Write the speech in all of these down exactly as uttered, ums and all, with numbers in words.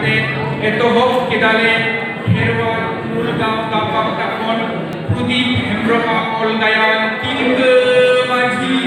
ᱮᱛᱚᱦᱚᱵ ᱠᱮᱫᱟᱞᱮ ᱠᱷᱮᱨᱣᱟᱞ ᱢᱩᱞ ᱜᱟᱶᱛᱟ ᱯᱟᱦᱴᱟ ᱠᱷᱚᱱ ᱯᱨᱚᱫᱤᱯ ᱦᱮᱢᱵᱨᱚᱢᱟᱜ ᱚᱞ ᱜᱟᱭᱟᱱ ᱛᱤᱞᱠᱟᱹ ᱢᱟᱹᱡᱷᱤ᱾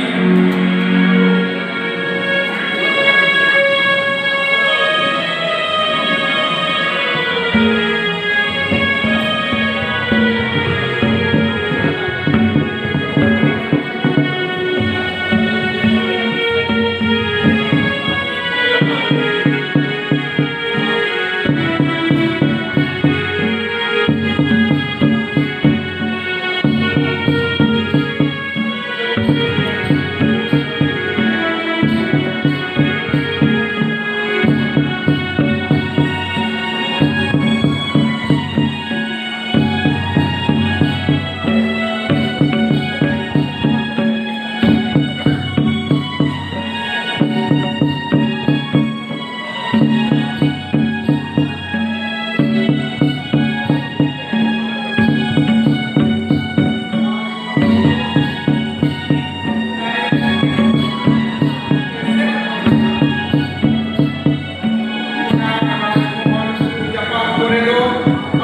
ᱚᱱᱟ ᱨᱟᱡᱽᱢᱚᱦᱚᱞ ᱥᱩᱨ ᱡᱟᱯᱟᱜ ᱠᱚᱨᱮ ᱫᱚ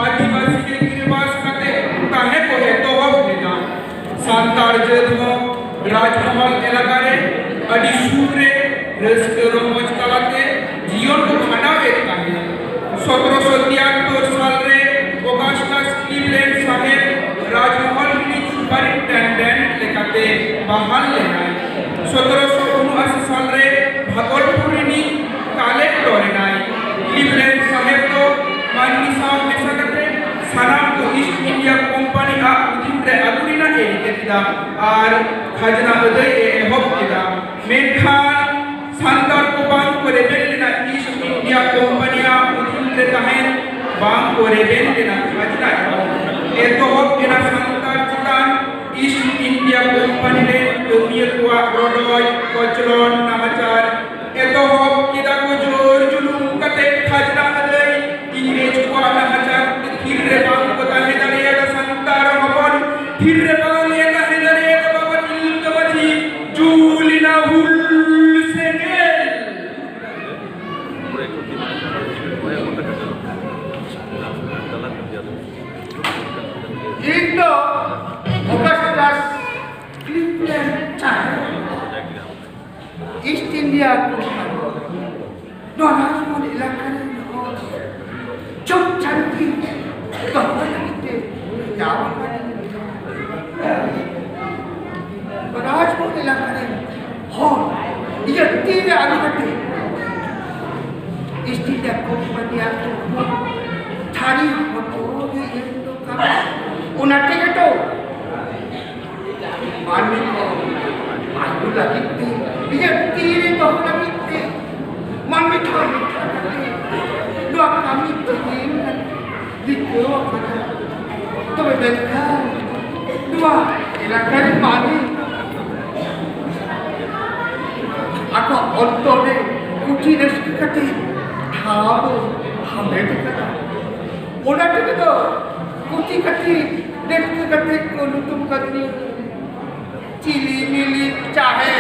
ᱟᱹᱫᱤᱵᱟᱹᱥᱤ ᱜᱮ ᱜᱤᱨᱟᱹᱵᱟᱥ ᱠᱟᱛᱮ ᱛᱟᱦᱮᱸ ᱠᱚ ᱮᱛᱚᱦᱚᱵ ᱞᱮᱫᱟ᱾ ᱥᱟᱱᱛᱟᱲ ᱡᱟᱹᱛ ᱦᱚᱸ ᱨᱟᱡᱽᱢᱚᱦᱚᱞ ᱮᱞᱟᱠᱟ ᱨᱮ ᱟᱹᱰᱤ ᱥᱩᱠ ᱨᱮ ᱨᱟᱹᱥᱠᱟᱹ ᱨᱚᱢᱚᱡᱽ ᱛᱟᱞᱟᱛᱮ ᱡᱤᱭᱚᱱ ᱠᱚ ᱠᱷᱟᱸᱰᱟᱣᱮᱫ ᱛᱟᱦᱮᱸᱫ᱾ ᱥᱚᱛᱨᱚᱥᱚ ᱛᱤᱭᱟᱛᱛᱳᱨ ᱥᱟᱞ ᱨᱮ ᱚᱜᱟᱥᱴᱟᱥ ᱠᱞᱤᱵᱞᱮᱱᱰ ᱥᱟᱦᱮᱵᱽ ᱨᱟᱡᱽᱢᱚᱦᱚᱞ ᱨᱤᱱᱤᱡ ᱥᱩᱯᱟᱨᱤᱱᱴᱮᱱᱰᱮᱱᱴ ᱞᱮᱠᱟᱛᱮ ᱵᱟᱦᱟᱞ ᱞᱮᱱᱟᱭ᱾ ᱥᱚᱛᱨᱚᱥᱚ ᱩᱱᱩᱟᱥᱤ ᱥᱟᱞ ᱨᱮ ᱵᱷᱟᱜᱚᱞᱯᱩᱨ ᱨᱤᱱᱤᱡ ᱠᱟᱞᱮᱠᱴᱚᱨ ᱮᱱᱟᱭ᱾ ᱠᱞᱤᱵᱞᱮᱱᱰ ᱥᱟᱦᱮᱵᱽ ᱫᱚ ᱢᱟᱹᱱᱢᱤ ᱥᱟᱶ ᱢᱮᱥᱟ ᱠᱟᱛᱮ ᱥᱟᱱᱟᱢ ᱠᱚ ᱤᱥᱴ ᱤᱱᱰᱤᱭᱟ ᱠᱳᱢᱯᱟᱱᱤ ᱟᱜ ᱚᱫᱷᱤᱱ ᱨᱮ ᱟᱹᱜᱩ ᱨᱮᱱᱟᱜ ᱮ ᱨᱤᱠᱟᱹ ᱠᱮᱫᱟ ᱟᱨ ᱠᱷᱟᱡᱽᱱᱟ ᱟᱹᱫᱟᱹᱭ ᱮ ᱮᱦᱚᱵ ᱠᱮᱫᱟ᱾ ᱢᱮᱱᱠᱷᱟᱱ ᱥᱟᱱᱛᱟᱲ ᱠᱚ ᱵᱟᱝ ᱠᱚ ᱨᱮᱵᱮᱱ ᱞᱮᱱᱟ ᱤᱥᱴ ᱤᱱᱰᱤᱭᱟ ᱠᱳᱢᱯᱟᱱᱤ ᱟᱜ ᱚᱫᱷᱤᱱ ᱨᱮ ᱛᱟᱦᱮᱸᱱ, ᱵᱟᱝ ᱠᱚ ᱨᱮᱵᱮᱱ ᱞᱮᱱᱟ ᱠᱷᱟᱡᱽᱱᱟ ᱮᱢᱚᱜ᱾ ᱮᱛᱚᱦᱚᱵ ᱮᱱᱟ ᱥᱟᱱᱛᱟᱲ ᱪᱮᱛᱟᱱ ᱤᱥᱴ ᱤᱱᱰᱤᱭᱟ ᱠᱳᱢᱯᱟᱱᱤ ᱨᱮᱱ ᱠᱟᱹᱢᱤᱭᱟᱹ ᱠᱚᱣᱟᱜ ᱨᱚᱰᱚᱡ, ᱠᱚᱪᱞᱚᱱ, ᱱᱟᱦᱟᱪᱟᱨ᱾ ᱮᱛᱚᱦᱚᱵ ᱠᱮᱫᱟ ᱠᱚ ᱡᱳᱨ ᱡᱩᱞᱩᱢ ᱠᱟᱛᱮ ᱠᱷᱟᱡᱽᱱᱟ ᱟᱹᱫᱟᱹᱭ᱾ ᱤᱝᱨᱮᱡᱽ ᱠᱚᱣᱟᱜ ᱱᱟᱦᱟᱪᱟᱨ ᱛᱮ ᱛᱷᱤᱨ ᱨᱮ ᱵᱟᱝ ᱠᱚ ᱛᱟᱦᱮᱸ ᱫᱟᱲᱮᱭᱟᱫᱟ ᱥᱟᱱᱛᱟᱲ ᱦᱚᱯᱚᱱ, ᱛᱷᱤᱨ ᱨᱮ ᱵᱟᱝ ᱮ ᱛᱟᱦᱮᱸ ᱫᱟᱲᱮᱭᱟᱫᱟ ᱵᱟᱵᱟ ᱛᱤᱞᱠᱟᱹ ᱢᱟᱹᱡᱷᱤ᱾ ᱡᱩᱞ ᱮᱱᱟ ᱦᱩᱞ ᱥᱮᱸᱜᱮᱞ᱾ ᱱᱚᱣᱟ ᱨᱟᱡᱽᱵᱚᱱ ᱮᱞᱟᱠᱟ ᱨᱮᱱ ᱦᱚᱲ ᱪᱩᱯ ᱪᱟᱯ ᱜᱮ ᱫᱚᱦᱚ ᱞᱟᱹᱜᱤᱫ ᱛᱮ ᱡᱟᱣ ᱟᱠᱟᱱᱟ᱾ ᱨᱟᱡᱽᱵᱚᱱ ᱮᱞᱟᱠᱟ ᱨᱮᱱ ᱦᱚᱲ ᱤᱭᱟᱹ ᱛᱤᱨᱮ ᱟᱹᱜᱩ ᱠᱟᱛᱮ ᱤᱥᱴ ᱤᱱᱰᱤᱭᱟ ᱠᱳᱢᱯᱟᱱᱤᱭᱟᱜ ᱛᱷᱟᱹᱨᱤ ᱦᱚᱴᱚ ᱜᱮ ᱮᱢ ᱫᱚ ᱠᱟᱱᱟ᱾ ᱚᱱᱟ ᱛᱮᱜᱮ ᱛᱚ ᱢᱟᱹᱱᱢᱤ ᱠᱚ ᱟᱹᱜᱩ ᱞᱟᱹᱜᱤᱫ ᱛᱮ ᱤᱧᱟᱹᱜ ᱛᱤᱨᱮ ᱫᱚᱦᱚ ᱞᱟᱹᱜᱤᱫ ᱛᱮ ᱢᱟᱹᱱᱢᱤ ᱴᱷᱟᱶ ᱢᱤᱫᱴᱷᱟ ᱠᱟᱛᱮ ᱱᱚᱣᱟ ᱠᱟᱹᱢᱤ ᱛᱮᱜᱮᱧ ᱨᱤᱠᱟᱹᱣ ᱟᱠᱟᱫᱟ᱾ ᱛᱚᱵᱮ ᱢᱮᱱᱠᱷᱟᱱ ᱱᱚᱣᱟ ᱮᱞᱟᱠᱟ ᱨᱮᱱ ᱢᱟᱹᱱᱢᱤ ᱟᱠᱚᱣᱟᱜ ᱚᱱᱛᱚᱨ ᱨᱮ ᱠᱩᱴᱷᱤ ᱨᱟᱹᱥᱠᱟᱹ ᱠᱟᱛᱮ ᱴᱷᱟᱶ ᱫᱚ ᱦᱟᱢᱮᱴ ᱟᱠᱟᱫᱟ᱾ ᱚᱱᱟ ᱛᱮᱜᱮ ᱫᱚ ᱠᱩᱴᱷᱤ ᱠᱟᱹᱴᱷᱤ ᱨᱟᱹᱥᱠᱟᱹ ᱠᱟᱛᱮ ᱠᱚ ᱧᱩᱛᱩᱢ ᱠᱟᱫᱤᱧᱟ ᱪᱤᱞᱤ ᱢᱤᱞᱤ ᱪᱟᱦᱮ᱾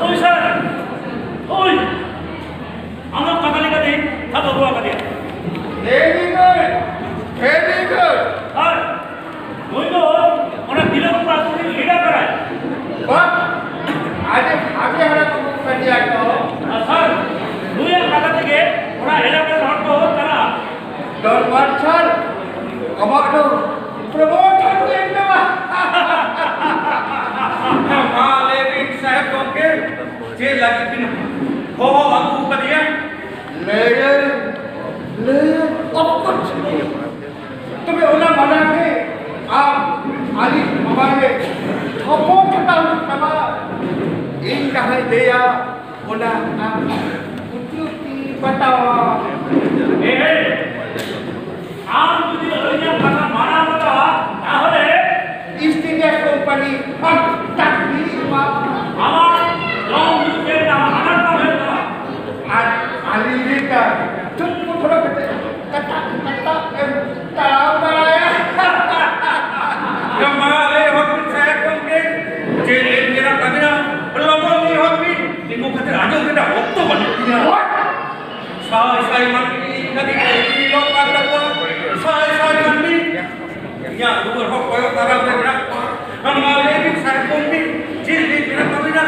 ᱳᱭ ᱥᱟᱨ, ᱳᱭ, ᱟᱢᱟᱜ ᱠᱟᱛᱷᱟ ᱞᱮᱠᱟᱛᱮ ᱥᱟᱵ ᱟᱹᱜᱩ ᱟᱠᱟᱫᱮᱭᱟ᱾ Very good, very good. ᱟᱨ ᱱᱩᱭ ᱫᱚ ᱚᱱᱟ ᱛᱤᱞᱟᱹᱯᱩᱨ ᱟᱹᱛᱩ ᱨᱤᱱ ᱞᱤᱰᱟᱨ ᱠᱟᱱᱟᱭ᱾ ᱵᱟᱦ, ᱟᱹᱰᱤ ᱵᱷᱟᱜᱮ ᱦᱚᱲᱮ ᱠᱩᱢᱩᱴ ᱠᱟᱫᱮᱭᱟ ᱠᱚ᱾ ᱟᱨ ᱥᱟᱨ, ᱱᱩᱭᱟᱜ ᱠᱟᱛᱷᱟ ᱛᱮᱜᱮ ᱚᱱᱟ ᱮᱞᱟᱠᱟ ᱨᱮᱱ ᱦᱚᱲ ᱠᱚ ᱪᱟᱞᱟᱜᱼᱟ᱾ ᱫᱚᱨᱵᱟᱨ ᱥᱟᱨ, ᱟᱢᱟᱜ ᱫᱚ ᱯᱨᱚᱢᱳᱴ ᱦᱚᱸ ᱮᱢ ᱠᱟᱱᱟ᱾ ᱢᱟ ᱞᱟᱹᱭ ᱵᱤᱱ ᱥᱟᱦᱮᱵᱽ ᱜᱚᱢᱠᱮ, ᱪᱮᱫ ᱞᱟᱹᱜᱤᱫ ᱵᱤᱱ ᱦᱚᱦᱚ ᱟᱹᱜᱩ ᱟᱠᱟᱫᱤᱧᱟ? ᱞᱟᱹᱭᱟᱹᱧ, ᱞᱟᱹᱭᱟᱹᱧ, of course. ᱛᱚᱵᱮ ᱚᱱᱟ ᱢᱟᱲᱟᱝ ᱨᱮ ᱟᱢ ᱟᱹᱞᱤᱧ ᱢᱟᱢᱟ ᱨᱮ ᱛᱷᱚᱯᱚ ᱠᱷᱟᱴᱟᱣ ᱦᱩᱭᱩᱜ ᱛᱟᱢᱟ᱾ ᱤᱧ ᱡᱟᱦᱟᱸᱧ ᱞᱟᱹᱭᱟ, ᱚᱱᱟ ᱟᱢ ᱩᱛᱩ ᱛᱤ ᱵᱟᱛᱟᱣᱟ᱾ ᱮ, ᱟᱢ ᱡᱩᱫᱤ ᱟᱹᱞᱤᱧᱟᱜ ᱠᱟᱛᱷᱟ ᱢᱟᱱᱟᱣ ᱵᱟᱛᱟᱣᱟ, ᱛᱟᱦᱚᱞᱮ ᱤᱥᱴ ᱤᱱᱰᱤᱭᱟ ᱠᱳᱢᱯᱟᱱᱤ ᱟᱢ ᱪᱟᱹᱠᱨᱤ ᱮᱢᱟ᱾ ᱟᱢᱟᱜ ᱡᱚᱢ ᱧᱩ ᱪᱮᱫ ᱨᱮᱱᱟᱜ ᱟᱱᱟᱴ ᱵᱟᱝ ᱦᱩᱭᱩᱜ ᱛᱟᱢᱟ᱾ ᱟᱨ ᱟᱹᱞᱤᱧ ᱞᱮᱠᱟ ᱪᱩᱯ ᱠᱚ ᱛᱷᱚᱲᱟ ᱠᱟᱛᱮ ᱠᱟᱴᱟ ᱠᱟᱴᱟ ᱮᱢ ᱛᱟᱲᱟᱢ ᱵᱟᱲᱟᱭᱟ᱾ ᱮ ᱢᱟ ᱞᱟᱹᱭ ᱦᱚᱫ ᱵᱤᱱ ᱥᱟᱦᱮᱵᱽ ᱜᱚᱢᱠᱮ, ᱪᱮᱫ ᱞᱟᱹᱭ ᱢᱮᱱᱟᱜ ᱛᱟᱵᱤᱱᱟ? ᱞᱚᱜᱚᱱ ᱞᱟᱹᱭ ᱦᱚᱫ ᱵᱤᱱ᱾ ᱛᱤᱸᱜᱩ ᱠᱟᱛᱮ ᱟᱸᱡᱚᱢ ᱨᱮᱱᱟᱜ ᱚᱠᱛᱚ ᱵᱟᱹᱱᱩᱜ ᱛᱤᱧᱟ᱾ ᱥᱟᱭ ᱥᱟᱭ ᱢᱟᱹᱱᱢᱤ ᱤᱧ ᱞᱟᱹᱜᱤᱫ ᱠᱚ ᱵᱤᱞᱚᱢ ᱠᱟᱱ ᱛᱟᱠᱚᱣᱟ᱾ ᱥᱟᱭ ᱥᱟᱭ ᱢᱟᱹᱱᱢᱤ ᱤᱧᱟᱹᱜ ᱫᱩᱣᱟᱹᱨ ᱦᱚᱸ ᱠᱚᱭᱚᱜ ᱫᱟᱨᱟᱢ ᱨᱮ ᱢᱮᱱᱟᱜ ᱠᱚᱣᱟ᱾ ᱠᱷᱟᱱ ᱢᱟ ᱞᱟᱹᱭ ᱵᱤᱱ ᱥᱟᱦᱮᱵᱽ ᱜᱚᱢᱠᱮ, ᱪᱮᱫ ᱞᱟᱹᱭ ᱛᱮᱱᱟᱜ ᱛᱟᱹᱵᱤᱱᱟ?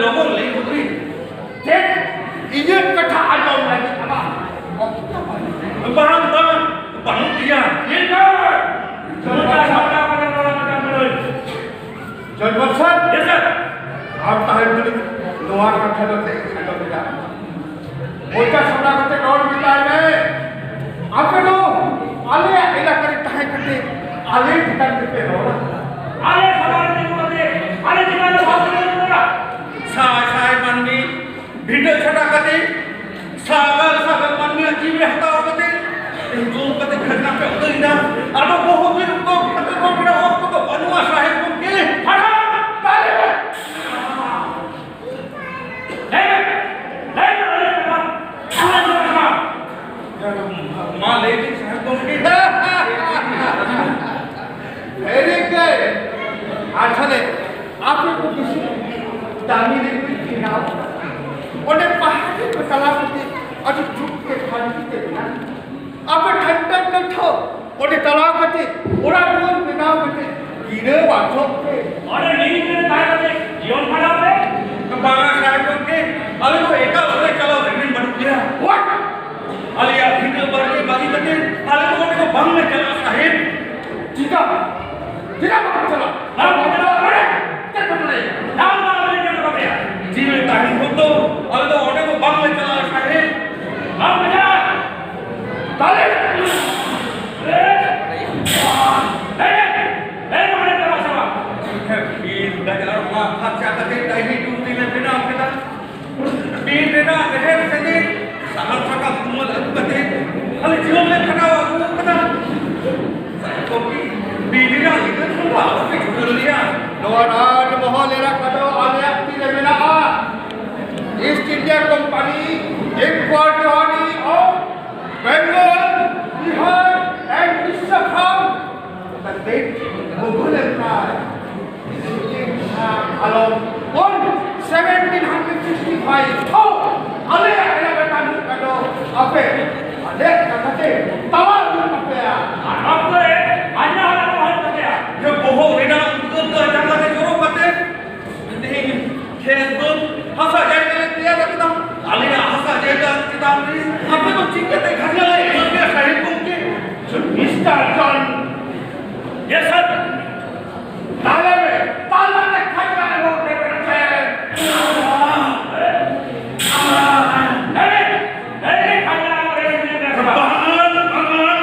ᱞᱚᱜᱚᱱ ᱞᱟᱹᱭ ᱜᱚᱫ ᱵᱤᱱ᱾ ᱪᱮᱫ? ᱤᱧᱟᱹᱜ ᱠᱟᱛᱷᱟ ᱟᱸᱡᱚᱢ ᱞᱟᱹᱜᱤᱫ ᱟᱢᱟᱜ ᱚᱠᱛᱚ ᱵᱟᱹᱱᱩᱜ? ᱵᱟᱝ, ᱵᱟᱝ, ᱵᱟᱹᱱᱩᱜ ᱜᱮᱭᱟ᱾ ᱪᱮᱫ ᱵᱟᱝ? ᱡᱚᱭ ᱵᱟᱫᱥᱟ᱾ ᱡᱚᱭ ᱵᱟᱫᱥᱟ᱾ Yes, sir. ᱟᱢ ᱛᱟᱦᱮᱸ ᱛᱩᱞᱩᱡ ᱱᱚᱣᱟ ᱠᱟᱛᱷᱟ ᱫᱚ ᱛᱮᱦᱮᱧ ᱟᱸᱡᱚᱢ ᱠᱮᱫᱟ᱾ ᱢᱚᱪᱟ ᱥᱟᱯᱲᱟᱣ ᱠᱟᱛᱮ ᱨᱚᱲ ᱢᱮᱛᱟᱭ ᱢᱮ᱾ ᱟᱯᱮ ᱫᱚ ᱟᱞᱮᱭᱟᱜ ᱮᱞᱟᱠᱟ ᱨᱮ ᱛᱟᱦᱮᱸ ᱠᱟᱛᱮ ᱟᱞᱮ ᱪᱮᱛᱟᱱ ᱨᱮᱯᱮ ᱨᱚᱲᱟ᱾ ᱟᱞᱮ ᱥᱟᱢᱟᱝ ᱨᱮ ᱛᱤᱸᱜᱩ ᱠᱟᱛᱮ ᱟᱞᱮ ᱪᱮᱛᱟᱱ ᱨᱮ ᱵᱷᱟᱵᱽ ᱨᱮᱯᱮ ᱨᱚᱲᱟ᱾ ᱥᱟᱭ ᱥᱟᱭ ᱢᱟᱹᱱᱢᱤ ᱵᱷᱤᱴᱟᱹ ᱪᱷᱟᱰᱟ ᱠᱟᱛᱮ, ᱥᱟᱜᱟᱞ ᱥᱟᱜᱟᱞ ᱢᱟᱹᱱᱢᱤᱭᱟᱜ ᱡᱤᱣᱤ ᱦᱟᱛᱟᱣ ᱠᱟᱛᱮ, ᱡᱩᱞ ᱠᱟᱛᱮ ᱠᱷᱟᱡᱽᱱᱟ ᱯᱮ ᱩᱰᱟᱹᱭ ᱮᱫᱟ᱾ ᱟᱫᱚ ᱵᱚᱦᱩ ᱫᱤᱱ ᱚᱠᱛᱚ ᱠᱷᱟᱹᱛᱤᱨ ᱨᱚᱲ ᱨᱮᱱᱟᱜ ᱚᱠᱛᱚ ᱫᱚ ᱵᱟᱹᱱᱩᱜᱼᱟ ᱥᱟᱦᱮᱵᱽ ᱜᱚᱢᱠᱮ᱾ ᱦᱟᱲᱟᱢ! ᱛᱟᱦᱞᱮ ᱞᱟᱹᱭ ᱢᱮ, ᱞᱟᱹᱭ ᱢᱮ, ᱞᱟᱹᱭ ᱢᱮ, ᱢᱟ᱾ ᱢᱟ ᱞᱟᱹᱭ ᱵᱤᱱ ᱥᱟᱦᱮᱵᱽ ᱜᱚᱢᱠᱮ᱾ Very good. ᱟᱨ ᱛᱟᱦᱞᱮ ᱟᱯᱮ ᱠᱚ ᱫᱤᱥᱚᱢ ᱫᱟᱹᱢᱤ ᱨᱮ ᱯᱮ ᱵᱮᱱᱟᱣ ᱠᱟᱫᱟ᱾ ᱚᱸᱰᱮ ᱯᱟᱦᱟᱲ ᱨᱮ ᱯᱮ ᱪᱟᱞᱟᱣ ᱠᱟᱛᱮ ᱟᱹᱰᱤ ᱡᱩᱛ ᱛᱮ ᱴᱷᱟᱱᱰᱤ ᱛᱮ ᱢᱮᱱᱟᱜ ᱯᱮᱭᱟ᱾ ᱟᱯᱮ ᱴᱷᱟᱱᱰᱟ ᱠᱟᱴᱷᱟᱣ ᱚᱸᱰᱮ ᱪᱟᱞᱟᱣ ᱠᱟᱛᱮ ᱚᱲᱟᱜ ᱫᱩᱣᱟᱹᱨ ᱵᱮᱱᱟᱣ ᱠᱟᱛᱮ ᱜᱤᱨᱟᱹ ᱵᱟᱪᱷᱚᱠ ᱯᱮ᱾ ᱚᱸᱰᱮ ᱱᱤᱡ ᱨᱮ ᱛᱟᱦᱮᱸ ᱠᱟᱛᱮ ᱡᱤᱭᱚᱱ ᱠᱷᱟᱸᱰᱟᱣ ᱯᱮ᱾ ᱵᱟᱝᱟ ᱥᱟᱦᱮᱵᱽ ᱜᱚᱢᱠᱮ, ᱟᱞᱮ ᱫᱚ ᱮᱠᱟᱞ ᱚᱸᱰᱮ ᱪᱟᱞᱟᱣ ᱨᱮᱵᱮᱱ ᱵᱟᱹᱱᱩᱜ ᱞᱮᱭᱟ᱾ What? ᱟᱞᱮᱭᱟᱜ ᱵᱷᱤᱴᱟᱹ ᱵᱟᱲᱜᱮ ᱵᱟᱹᱜᱤ ᱠᱟᱛᱮ ᱟᱞᱮ ᱫᱚ ᱚᱸᱰᱮ ᱫᱚ ᱵᱟᱝᱞᱮ ᱪᱟᱞᱟᱜᱼᱟ ᱥᱟᱦᱮᱵᱽ᱾ ᱪᱮᱫᱟᱜ? ᱪᱮᱫᱟᱜ ᱵᱟᱯᱮ ᱪᱟᱞᱟᱜ? ᱵᱟᱝ ᱵᱟᱯᱮ ᱪᱟᱞᱟᱜ ᱠᱟᱱᱟ? ᱪᱮᱫ ᱯᱮ ᱢᱚᱱᱮᱭᱟ? ᱵᱟᱝ, ᱵᱟᱝ, ᱵᱟᱝ, ᱵᱟᱝ, ᱵᱟᱝ᱾ ᱡᱤᱣᱤ ᱛᱟᱦᱮᱱ ᱵᱷᱳᱨ ᱫᱚ ᱟᱞᱮ ᱫᱚ ᱚᱸᱰᱮ ᱫᱚ ᱵᱟᱝᱞᱮ ᱪᱟᱞᱟᱜᱼᱟ ᱥᱟᱦᱮᱵᱽ᱾ ᱵᱟᱝ ᱯᱮ ᱪᱟᱞᱟᱜ? ᱛᱟᱦᱞᱮ ᱵᱤᱨ ᱜᱟᱡᱟᱲ ᱢᱟᱜ ᱯᱷᱟᱨᱪᱟ ᱠᱟᱛᱮ ᱰᱟᱹᱦᱤ ᱰᱩᱝᱨᱤ ᱞᱮ ᱵᱮᱱᱟᱣ ᱠᱮᱫᱟ᱾ ᱵᱤᱨ ᱨᱮᱱᱟᱜ ᱨᱮᱦᱮᱫ ᱥᱮᱸᱫᱮᱫ, ᱥᱟᱦᱟᱱ ᱥᱟᱠᱟᱢ ᱛᱩᱢᱟᱹᱞ ᱟᱹᱜᱩ ᱠᱟᱛᱮ ᱠᱷᱟᱹᱞᱤ ᱡᱤᱭᱚᱱ ᱞᱮ ᱠᱷᱟᱸᱰᱟᱣ ᱟᱹᱜᱩ ᱟᱠᱟᱫᱟ᱾ ᱵᱤᱨ ᱨᱮᱱᱟᱜ ᱜᱤᱫᱟᱹᱨ ᱠᱚ ᱟᱞᱚᱯᱮ ᱪᱷᱩᱰᱟᱹᱨ ᱞᱮᱭᱟ᱾ ᱱᱚᱣᱟ ᱨᱟᱡᱽᱢᱚᱦᱚᱞ ᱮᱞᱟᱠᱟ ᱫᱚ ᱟᱞᱮᱭᱟᱜ ᱛᱤ ᱨᱮ ᱢᱮᱱᱟᱜᱼᱟ᱾ East India Company, Equatorial of Bengal, Bihar and Uड़ीसा from the late Mughal Empire. Along on seventeen hundred sixty-five ᱛᱷᱚ ᱟᱞᱮᱭᱟᱜ ᱮᱞᱟᱠᱟ ᱨᱮᱱᱟᱜ ᱢᱤᱫ ᱠᱟᱴᱚ ᱟᱯᱮ ᱟᱞᱮᱭᱟᱜ ᱠᱟᱛᱷᱟ ᱛᱮ ᱛᱟᱣᱟ ᱦᱩᱭᱩᱜ ᱛᱟᱯᱮᱭᱟ᱾ ᱟᱨ ᱚᱠᱛᱚ ᱨᱮ ᱟᱡ ᱦᱚᱸ ᱟᱞᱮ ᱦᱚᱸ ᱛᱟᱯᱮᱭᱟ᱾ ᱡᱮ ᱵᱚᱦᱚᱜ ᱨᱮᱱᱟᱜ ᱩᱫᱽᱜᱟᱹᱨ ᱫᱚ ᱮᱠᱫᱚᱢ ᱦᱟᱥᱟ ᱡᱟᱭᱜᱟ ᱞᱮ ᱛᱮᱭᱟᱨ ᱟᱠᱟᱫᱟ᱾ ᱟᱞᱮᱭᱟᱜ ᱦᱟᱥᱟ ᱡᱟᱭᱜᱟ ᱪᱮᱛᱟᱱ ᱨᱮ ᱟᱯᱮ ᱫᱚ ᱪᱤᱠᱟᱹᱛᱮ ᱠᱷᱟᱡᱽᱱᱟ ᱞᱮ ᱮᱢᱟ ᱯᱮᱭᱟ, ᱥᱟᱦᱮᱵᱽ ᱜᱚᱢᱠᱮ? ᱢᱤᱥᱴᱟᱨ ᱡᱚᱱ, ᱭᱮᱥ ᱥᱟᱨ᱾ ᱛᱟᱦᱞᱮ ᱢᱮ, ᱛᱟᱦᱞᱮ ᱢᱮ, ᱠᱷᱟᱡᱽᱱᱟ ᱮᱢᱚᱜ ᱯᱮ ᱢᱮᱱᱛᱮ᱾ ᱮᱭ, ᱮᱭ, ᱠᱷᱟᱡᱽᱱᱟ ᱮᱢᱚᱜ ᱨᱮ ᱢᱮᱱᱟᱜ ᱯᱮᱭᱟ᱾ ᱵᱟᱝ, ᱵᱟᱝ, ᱵᱟᱝ, ᱵᱟᱝ᱾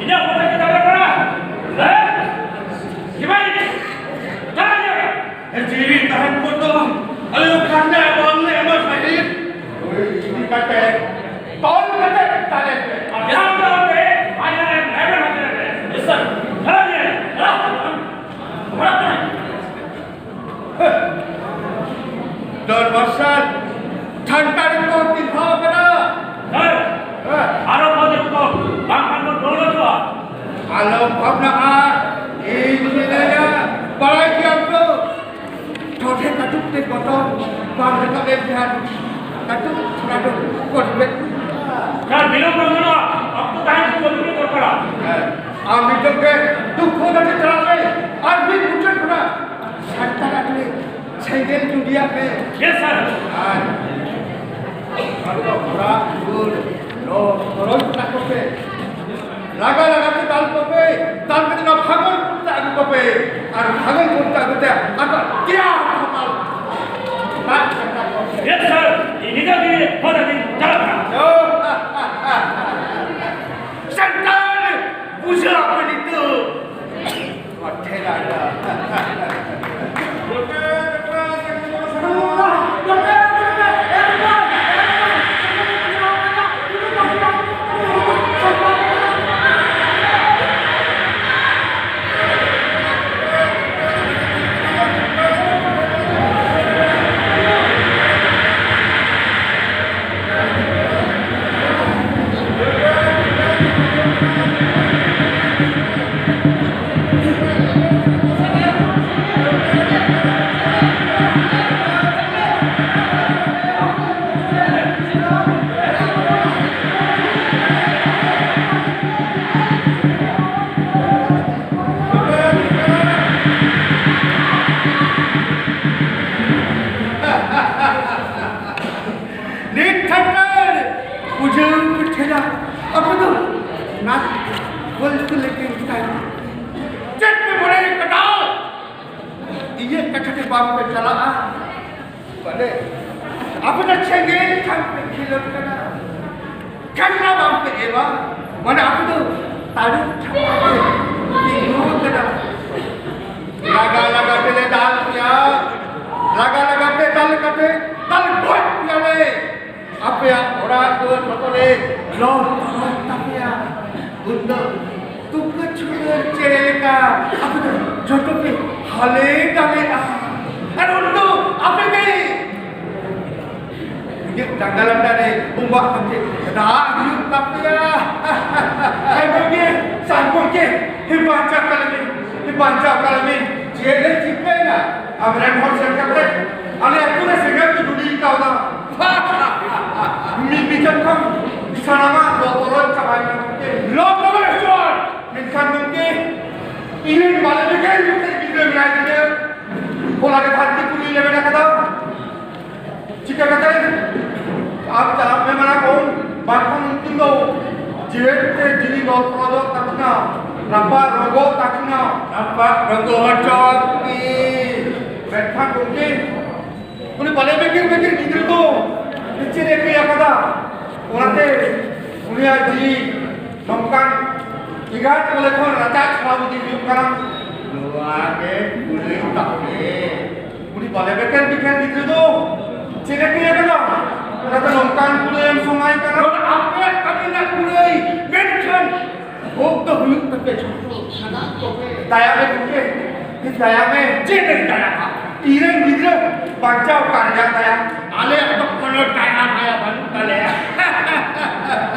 ᱤᱧᱟᱹᱜ ᱢᱚᱱᱮ ᱠᱮᱫᱟ ᱵᱮᱱ ᱠᱟᱱᱟ? ᱦᱮᱸ? ᱡᱤᱵᱟᱭ, ᱪᱟᱞᱟᱜ ᱜᱮᱭᱟ᱾ ᱡᱤᱣᱤ ᱛᱟᱦᱮᱱ ᱵᱷᱳᱨ ᱫᱚ ᱟᱞᱮ ᱫᱚ ᱠᱷᱟᱡᱽᱱᱟ ᱵᱟᱝᱞᱮ ᱮᱢᱟ, ᱥᱟᱦᱮᱵᱽ᱾ ᱦᱳᱭ, ᱤᱫᱤ ᱠᱟᱛᱮ, ᱛᱚᱞ ᱠᱟᱛᱮ ᱫᱟᱞᱮ ᱯᱮ᱾ ᱟᱨ ᱵᱟᱝ ᱫᱚ ᱟᱯᱮ ᱠᱷᱟᱡᱽᱱᱟ ᱨᱮ ᱞᱮᱵᱮᱫ ᱦᱚᱪᱚᱭ ᱯᱮ᱾ ᱭᱮᱥ ᱥᱟᱨ᱾ ᱪᱟᱞᱟᱜ ᱜᱮᱭᱟ᱾ ᱪᱟᱞᱟᱜ ᱜᱮᱭᱟ᱾ ᱫᱚᱨ ᱢᱟᱨᱥᱟᱞ ᱡᱷᱟᱱᱴᱟ ᱨᱮᱠᱚ ᱛᱤᱸᱜᱷᱟᱣ ᱟᱠᱟᱱᱟ᱾ ᱦᱮᱸ᱾ ᱦᱮᱸ᱾ ᱟᱨᱚ ᱠᱚ ᱫᱮᱠᱷ ᱠᱚ, ᱵᱟᱝᱠᱷᱟᱱ ᱠᱚ ᱰᱨᱳᱱ ᱦᱚᱪᱚᱜᱼᱟ᱾ ᱟᱞᱚᱢ ᱵᱷᱟᱵᱽᱱᱟᱜᱼᱟ, ᱤᱧ ᱢᱤᱱᱟᱹᱧᱟ, ᱵᱟᱲᱟᱭ ᱜᱮᱭᱟᱢ ᱛᱚ᱾ ᱴᱚᱴᱷᱮ ᱠᱟᱹᱴᱩᱵ ᱛᱮ ᱵᱚᱛᱚᱨ ᱵᱟᱝ ᱨᱟᱠᱟᱵ ᱮᱱ ᱠᱷᱟᱱ, ᱠᱟᱹᱴᱩᱵ ᱛᱷᱚᱲᱟ ᱫᱚ ᱠᱚᱴᱵᱮ᱾ ᱥᱟᱨ, ᱵᱤᱞᱚᱢ ᱵᱟᱝ ᱜᱟᱱᱚᱜᱼᱟ, ᱚᱠᱛᱚ ᱛᱟᱦᱮᱸ ᱠᱷᱟᱱ ᱡᱚᱞᱫᱤ ᱜᱮ ᱫᱚᱨᱠᱟᱨᱟ᱾ ᱦᱮᱸ, ᱟᱢ ᱱᱤᱛᱚᱜ ᱜᱮ ᱫᱩᱠᱠᱷᱚ ᱫᱟᱛᱮ ᱪᱟᱞᱟᱜ ᱢᱮ, ᱟᱨ ᱢᱤᱫ ᱢᱩᱪᱟᱹᱫ ᱠᱷᱚᱱᱟᱜ ᱥᱟᱱᱛᱟᱲ ᱟᱹᱛᱩ ᱨᱮ ᱥᱮᱸᱜᱮᱞ ᱡᱩᱸᱰᱤᱭᱟᱜ ᱢᱮ᱾ ᱭᱮᱥ, ᱥᱟᱨ᱾ ᱟᱨ ᱟᱵᱚ ᱫᱚ ᱚᱲᱟᱜ ᱫᱩᱣᱟᱹᱨ ᱱᱚ ᱠᱚᱨᱚᱱ ᱠᱟᱛᱟ ᱠᱚᱯᱮ᱾ ᱞᱟᱜᱟ ᱞᱟᱜᱟ ᱛᱮ ᱫᱟᱞ ᱠᱚᱯᱮ, ᱫᱟᱞ ᱠᱟᱛᱮ ᱱᱚᱣᱟ ᱯᱷᱟᱹᱜᱩᱱ ᱠᱩᱲᱤ ᱛᱮ ᱟᱹᱜᱩ ᱠᱚᱯᱮ᱾ ᱟᱨ ᱯᱷᱟᱹᱜᱩᱱ ᱠᱩᱲᱤ ᱛᱮ ᱟᱹᱜᱩ ᱛᱮ ᱟᱠᱚ ᱛᱮᱭᱟᱨ ᱦᱚᱴᱚ ᱠᱟᱜ ᱯᱮ᱾ ᱫᱟᱞ ᱠᱟᱛᱟ ᱠᱚᱯᱮ᱾ ᱭᱮᱥ, ᱥᱟᱨ᱾ ᱤᱧ ᱱᱤᱛᱚᱜ ᱜᱮ ᱯᱷᱳᱱ ᱟᱹᱫᱤᱧ ᱪᱟᱞᱟᱜ ᱠᱟᱱᱟ᱾ ᱥᱮᱱᱴᱟᱨ ᱵᱩᱡᱷᱟᱹᱣ ᱟᱯᱮ ᱱᱤᱛᱚᱜ᱾ ᱵᱟᱝ ᱯᱮ ᱪᱟᱞᱟᱜᱼᱟ᱾ ᱢᱟᱱᱮ, ᱟᱯᱮ ᱫᱚ ᱥᱮᱸᱜᱮᱞ ᱴᱷᱮᱱ ᱯᱮ ᱠᱷᱮᱞᱳᱰ ᱠᱟᱱᱟ, ᱠᱷᱟᱡᱽᱱᱟ ᱵᱟᱝ ᱯᱮ ᱮᱢᱟ᱾ ᱢᱟᱱᱮ, ᱟᱯᱮ ᱫᱚ ᱛᱟᱹᱨᱩᱵ ᱴᱷᱟᱶ ᱯᱮ ᱛᱤᱸᱜᱩ ᱠᱟᱱᱟ᱾ ᱞᱟᱜᱟ ᱞᱟᱜᱟ ᱛᱮᱞᱮ ᱫᱟᱞ ᱯᱮᱭᱟ, ᱞᱟᱜᱟ ᱞᱟᱜᱟ ᱛᱮ ᱫᱟᱞ ᱠᱟᱛᱮ ᱫᱟᱞ ᱜᱚᱡ ᱯᱮᱭᱟᱞᱮ᱾ ᱟᱯᱮᱭᱟᱜ ᱚᱲᱟᱜ ᱫᱩᱣᱟᱹᱨ ᱡᱷᱚᱛᱚ ᱞᱮ ᱞᱚ ᱛᱚᱨᱚᱡ ᱛᱟᱯᱮᱭᱟ᱾ ᱩᱱᱫᱚ ᱛᱩᱠᱟᱹ ᱪᱷᱩᱲᱟᱹ ᱪᱮᱬᱮ ᱞᱮᱠᱟ ᱟᱯᱮ ᱫᱚ ᱡᱷᱚᱛᱚ ᱯᱮ ᱦᱟᱞᱮ ᱰᱟᱞᱮᱜᱼᱟ᱾ ᱟᱨ ᱩᱱᱫᱚ ᱟᱯᱮ ᱜᱮ ᱤᱧᱟᱹᱜ ᱡᱟᱸᱜᱟ ᱞᱟᱛᱟᱨ ᱨᱮ ᱩᱢᱟᱜ ᱠᱟᱛᱮ ᱨᱟᱜ ᱦᱩᱭᱩᱜ ᱛᱟᱯᱮᱭᱟ᱾ ᱟᱭ ᱜᱚᱢᱠᱮ, ᱥᱟᱨ ᱜᱚᱢᱠᱮ, ᱦᱮ ᱵᱟᱧᱪᱟᱣ ᱠᱟᱞᱮ ᱢᱮ, ᱦᱮ ᱵᱟᱧᱪᱟᱣ ᱠᱟᱞᱮ ᱢᱮ᱾ ᱪᱮᱫ ᱞᱮ ᱪᱤᱠᱟᱹᱭᱮᱱᱟ? ᱟᱢᱨᱮᱱ ᱦᱚᱲ ᱥᱮᱱ ᱠᱟᱛᱮ ᱟᱞᱮ ᱟᱹᱛᱩ ᱨᱮ ᱥᱮᱸᱜᱮᱞ ᱠᱚ ᱡᱩᱰᱤ ᱠᱟᱣᱫᱟ᱾ ᱢᱤᱫ ᱵᱤᱪᱟᱹᱨ ᱠᱷᱚᱱ ᱥᱟᱱᱟᱢᱟᱜ ᱞᱚ ᱛᱚᱨᱚᱡ ᱪᱟᱵᱟᱭᱮᱱᱟ ᱜᱚᱢᱠᱮ᱾ ᱞᱚ ᱛᱚᱨᱚᱡ ᱪᱚ! ᱢᱮᱱᱠᱷᱟᱱ ᱜᱚᱢᱠᱮ, ᱤᱧ ᱨᱮᱱ ᱵᱟᱞᱮ ᱵᱮᱠᱮᱨ ᱢᱤᱫᱴᱮᱱ ᱜᱤᱫᱽᱨᱟᱹ ᱢᱮᱱᱟᱭ ᱛᱤᱧᱟᱹ᱾ ᱚᱱᱟᱜᱮ ᱫᱷᱟᱹᱨᱛᱤ ᱯᱩᱨᱤ ᱞᱮᱵᱮᱫ ᱟᱠᱟᱫᱟ᱾ ᱪᱤᱠᱟᱹ ᱠᱟᱛᱮ? ᱟᱢ ᱪᱟᱞᱟᱜ ᱢᱮ ᱢᱟᱱᱟ ᱠᱚᱢ, ᱵᱟᱝᱠᱷᱟᱱ ᱩᱱᱠᱤᱱ ᱫᱚ ᱡᱤᱣᱮᱫ ᱛᱮ ᱡᱤᱣᱤ ᱞᱚ ᱛᱚᱨᱚᱡᱚᱜ ᱛᱟᱹᱠᱤᱱᱟ, ᱨᱟᱯᱟᱜ ᱨᱚᱸᱜᱚᱜ ᱛᱟᱹᱠᱤᱱᱟ᱾ ᱨᱟᱯᱟᱜ ᱨᱚᱸᱜᱚ ᱦᱚᱪᱚ ᱠᱤᱱ᱾ ᱢᱮᱱᱠᱷᱟᱱ ᱜᱚᱢᱠᱮ, ᱩᱱᱤ ᱵᱟᱞᱮ ᱵᱮᱠᱮᱨ ᱵᱮᱠᱮᱨ ᱜᱤᱫᱽᱨᱟᱹ ᱫᱚ ᱪᱮᱫ ᱮ ᱠᱟᱹᱭ ᱟᱠᱟᱫᱟ? ᱚᱱᱟᱛᱮ ᱩᱱᱤᱭᱟᱜ ᱡᱤᱣᱤ ᱱᱚᱝᱠᱟᱱ ᱮᱸᱜᱟᱛ ᱠᱚᱞᱮ ᱠᱷᱚᱱ ᱨᱟᱪᱟ ᱪᱷᱟᱲᱟᱣ ᱤᱫᱤ ᱦᱩᱭᱩᱜ ᱠᱟᱱᱟ᱾ ᱱᱚᱣᱟ ᱜᱮ ᱠᱩᱞᱤ ᱛᱟᱯᱮ᱾ ᱩᱱᱤ ᱵᱟᱞᱮ ᱵᱮᱠᱮᱨ ᱵᱮᱠᱮᱨ ᱜᱤᱫᱽᱨᱟᱹ ᱫᱚ ᱪᱮᱫ ᱮ ᱠᱟᱹᱭ ᱟᱠᱟᱫᱟ? ᱚᱱᱟᱛᱮ ᱱᱚᱝᱠᱟᱱ ᱠᱩᱲᱟᱹᱭ ᱮᱢ ᱥᱚᱢᱟᱭ ᱠᱟᱱᱟ᱾ ᱱᱚᱣᱟ ᱟᱯᱮᱭᱟᱜ ᱠᱟᱹᱢᱤ ᱨᱮᱱᱟᱜ ᱠᱩᱲᱟᱹᱭ, ᱢᱮᱱᱠᱷᱟᱱ ᱵᱷᱳᱜᱽ ᱫᱚ ᱦᱩᱭᱩᱜ ᱛᱟᱯᱮ ᱡᱷᱚᱛᱚ ᱥᱟᱱᱟᱢ ᱠᱚᱜᱮ᱾ ᱫᱟᱭᱟ ᱢᱮ ᱜᱚᱢᱠᱮ, ᱫᱟᱭᱟ ᱢᱮ᱾ ᱪᱮᱫ ᱮᱢ ᱫᱟᱭᱟᱜᱼᱟ? ᱤᱧᱨᱮᱱ ᱜᱤᱫᱽᱨᱟᱹ ᱵᱟᱧᱪᱟᱣ ᱠᱟᱨᱭᱟ ᱫᱟᱭᱟ᱾ ᱟᱞᱮᱭᱟᱜ ᱫᱚ ᱠᱳᱱᱳ ᱫᱟᱭᱟ ᱢᱟᱭᱟ ᱵᱟᱹᱱᱩᱜ ᱛᱟᱞᱮᱭᱟ᱾